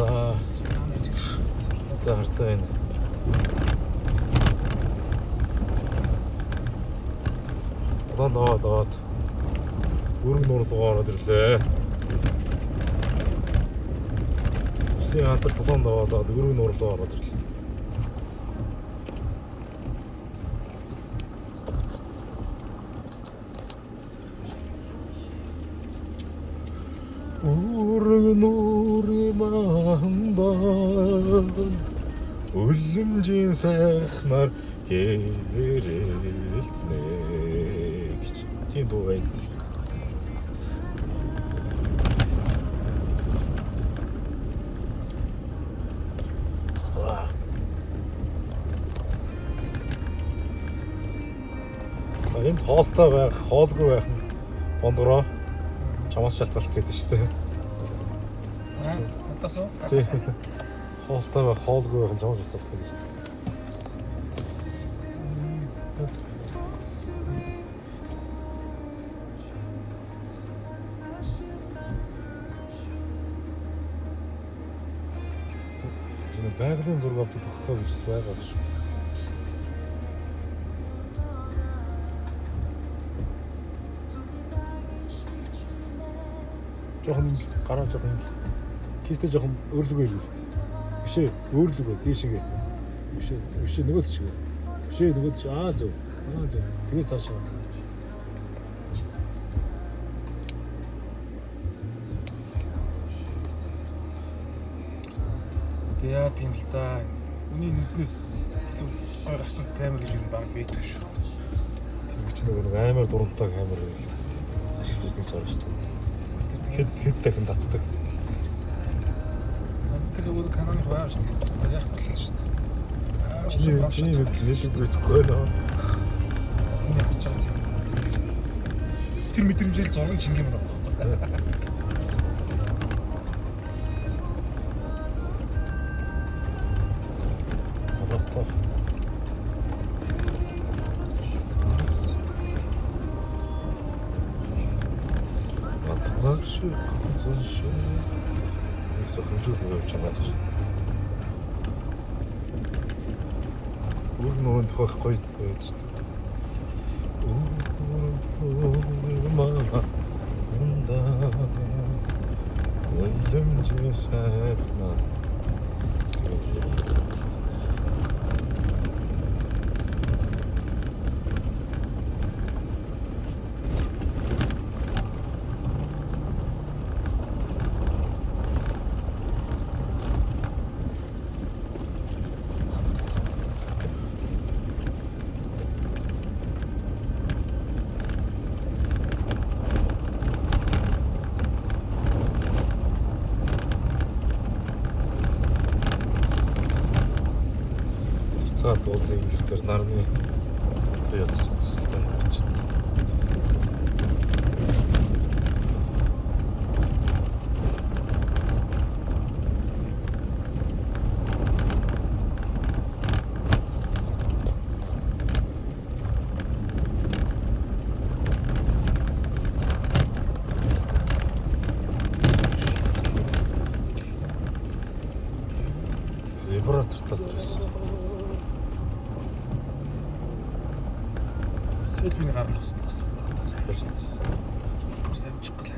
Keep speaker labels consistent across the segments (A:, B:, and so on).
A: За, за хартай байна. Улаан даваад аваад өрг нуурлуугаа ороод ирлээ. Үсийн хатар улаан даваад аваад өрг нуурлуугаа ороод ирлээ. Өрг нуурын мандал үлэмжийн сайхнаар гэрэлтнэ гэж тийм дуу байдаг. Ваа. За энэ хоолтой байх, хоолгүй байх нь бондгороо чамаас шалтгаалт гэдэг шүү дээ.
B: Надаас уу?
A: Тий. Хоолтой байх, хоолгүй байх нь чамаас шалтгаалт гэдэг шүү дээ. Энэ байгалийн зураг авдаг тохиргоо гэж бас байгаа шүү. Жохон гараа жохон кистэй жохон өөрлөгөө иргэл. Биш ээ, өөрлөгөө тийшээгээ. Биш ээ, биш ээ нөгөө тийшээгээ. Биш ээ нөгөө тийш аа зөв. Аа зөв. Тэгээ цаашаа.
B: Тэг яа тийм л да. Үний нүднээс илүү гой гарсан камер гэж юм баг байдгүй шүү.
A: Тэгэж нөгөө нэг амар дурантай камер байл. Ашиглаж үздэг гэж харж шүү дээ.
B: Тэр
A: Хэд хэд дахин татдаг.
B: тэр өөр Canon-ы байгаа шүү дээ. Яг боллоо шүү дээ.
A: Чиний нүд нэлээд үзэхгүй нөө.
B: Миний харж байгаа тийм. Тэр мэдрэмжэл зураг шингэн юм байна.
A: Одоо. Батнаш ганцхан шүү. Нэг сохомжууд явж байгаа гэж. Үр нуурын тохих гоё байдаг шүү дээ. Үлэмжээ сайхнаа. Цаад уулын гэр дээр нарны ядсан тасалтай явж байна. Вибратортай байсан.
B: Селфиний гарлах хэрэгтэй бас одоо сайн. Сайн чихгэл.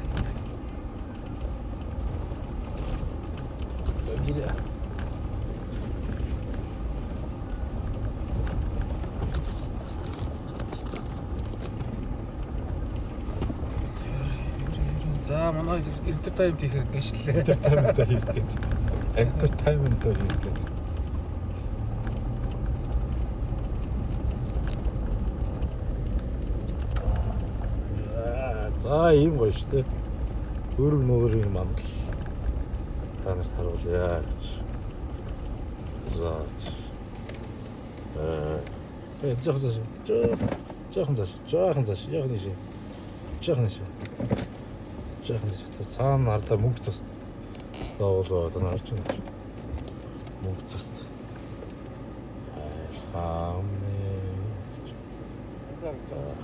B: За манай entertainment хийхээр дэвшлээ.
A: Entertainment хийх гээд. Entertainment хийх гээд. За ийм гоё шүү дээ. Өрг нуурын мандал та нарт харуулъя гэж. За. Жоохон цааш. Жоохон цааш. Жоохон цааш. Жоохон тийш. Жоохон тийш. Жоохон тийш. Цаана ардаа мөнгө цост. Стол одоо харж байна. Мөнгө цост. Хайфамны.
B: За гэж.